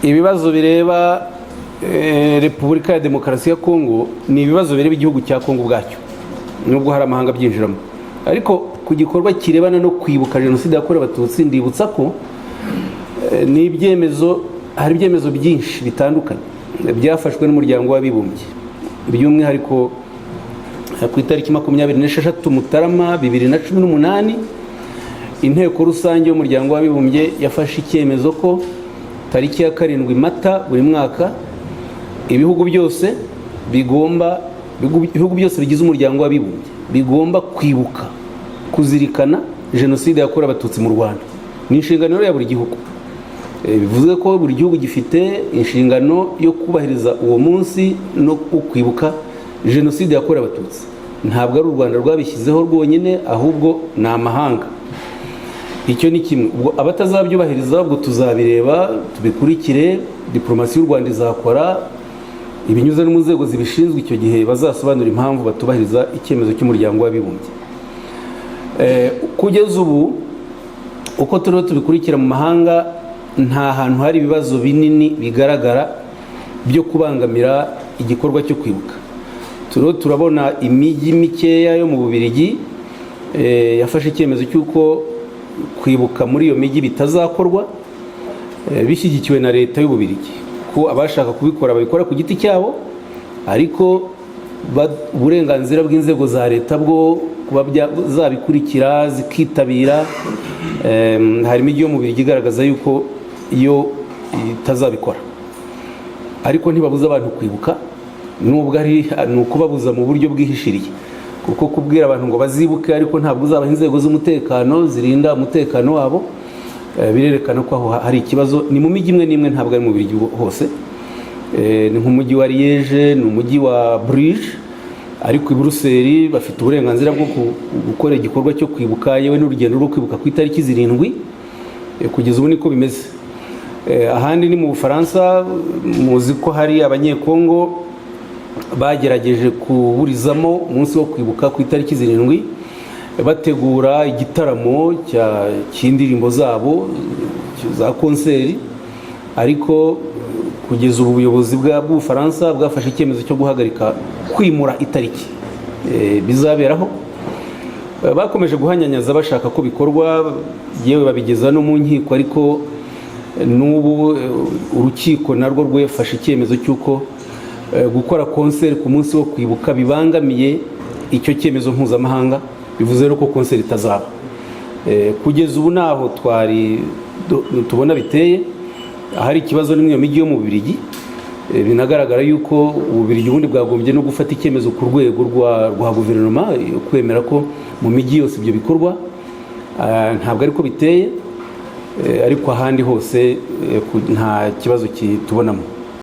Ibibazo bireba Repubulika ya Demokarasi ya Kongo ni ibibazo bireba igihugu cya Kongo ubwacyo, nubwo hari amahanga abyinjiramo. Ariko ku gikorwa kirebana no kwibuka Jenoside yakorewe Abatutsi, ndibutsa ko ni ibyemezo, hari ibyemezo byinshi bitandukanye byafashwe n'Umuryango w'Abibumbye, by'umwihariko ku itariki 26 Mutarama 2018, Inteko Rusange y'Umuryango w'Abibumbye yafashe icyemezo ko tariki ya 7 Mata buri mwaka ibihugu byose bigomba, ibihugu byose bigize Umuryango w'Abibumbye bigomba kwibuka, kuzirikana Jenoside yakorewe Abatutsi mu Rwanda. Ni inshingano rero ya buri gihugu. Bivuze ko buri gihugu gifite inshingano yo kubahiriza uwo munsi no kwibuka Jenoside yakorewe Abatutsi. Ntabwo ari u Rwanda rwabishyizeho rwonyine, ahubwo ni amahanga. Icyo ni kimwe. Ubwo abatazabyubahiriza, ubwo tuzabireba, tubikurikire. Diporomasi y'u Rwanda izakora ibinyuze no mu nzego zibishinzwe. Icyo gihe bazasobanura impamvu batubahiriza icyemezo cy'Umuryango w'Abibumbye. Kugeza ubu, uko turiho tubikurikira mu mahanga, nta hantu hari ibibazo binini bigaragara byo kubangamira igikorwa cyo kwibuka. Turiho turabona imijyi mikeya yo mu Bubiligi yafashe icyemezo cy'uko kwibuka muri iyo mijyi bitazakorwa, bishyigikiwe na leta y'Ububiligi, ko abashaka kubikora babikora ku giti cyabo, ariko uburenganzira bw'inzego za leta bwo kuba zabikurikira, zikitabira. Hari imijyi yo mu Bubiligi igaragaza yuko iyo itazabikora, ariko ntibabuza abantu kwibuka, nubwo ari ni ukubabuza mu buryo bwihishiriye, kuko kubwira abantu ngo bazibuke ariko ntabwo uzabaha inzego z'umutekano zirinda umutekano wabo, birerekana ko aho hari ikibazo. Ni mu mijyi imwe n'imwe, ntabwo ari mu Bubiligi hose. Ni nk'umujyi wa Liège, ni umujyi wa Bruges, ariko i Buruseli bafite uburenganzira bwo gukora igikorwa cyo kwibuka, yewe n'urugendo rwo kwibuka ku itariki 7. Kugeza ubu niko bimeze. Ahandi ni mu Bufaransa. Muzi ko hari Abanyekongo bagerageje kuburizamo umunsi wo kwibuka ku itariki 7, bategura igitaramo cy'indirimbo zabo za konseri, ariko kugeza ubu ubuyobozi bw'Ubufaransa bwafashe icyemezo cyo guhagarika, kwimura itariki bizaberaho. Bakomeje guhanyanyaza bashaka ko bikorwa, yewe babigeza no mu nkiko, ariko n'ubu urukiko narwo rwafashe icyemezo cy'uko gukora konseri ku munsi wo kwibuka bibangamiye icyo cyemezo mpuzamahanga. Bivuze rero ko konseri itazaba. Kugeza ubu naho twari tubona biteye. Ahari ikibazo ni muri iyo mijyi yo mu Bubiligi. Binagaragara yuko Ububiligi ubundi bwagombye no gufata icyemezo ku rwego rwa guverinoma kwemera ko mu mijyi yose ibyo bikorwa. Ntabwo ariko biteye. Ariko ahandi hose nta kibazo kitubonamo.